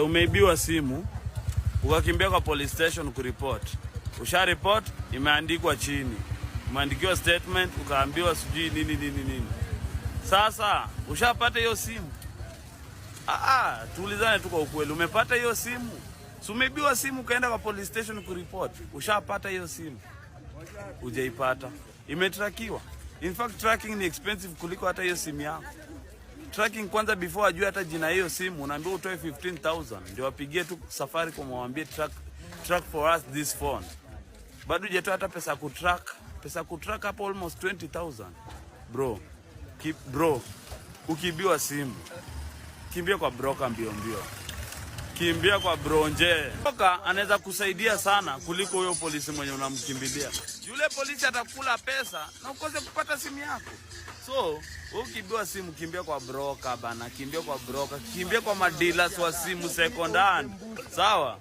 Umeibiwa simu, ukakimbia kwa police station kureport. Usha report, imeandikwa chini, umeandikiwa statement, ukaambiwa sijui nini nini nini. Sasa ushapata hiyo simu? Ah, ah, tuulizane tu kwa ukweli, umepata hiyo simu? Si umeibiwa simu ukaenda kwa police station kureport, ushapata hiyo simu? Hujaipata, imetrackiwa. In fact, tracking ni expensive kuliko hata hiyo simu yako. Tracking kwanza, before ajue hata jina hiyo simu, unaambiwa utoe 15,000 ndio wapigie tu Safaricom waambie, "Track, track for us this phone." Bado hujatoa hata pesa ya kutrack, pesa ya kutrack hapo almost 20,000. Bro, keep, bro, ukiibiwa simu, kimbia kwa broker mbio mbio, kimbia kwa bronje. Broker anaweza kusaidia sana kuliko huyo polisi mwenye unamkimbilia. Yule polisi atakula pesa na ukose kupata simu yako. So wewe ukiibiwa simu, kimbia kwa broker bana, kimbia kwa broker, kimbia kwa madealers wa simu second hand, sawa?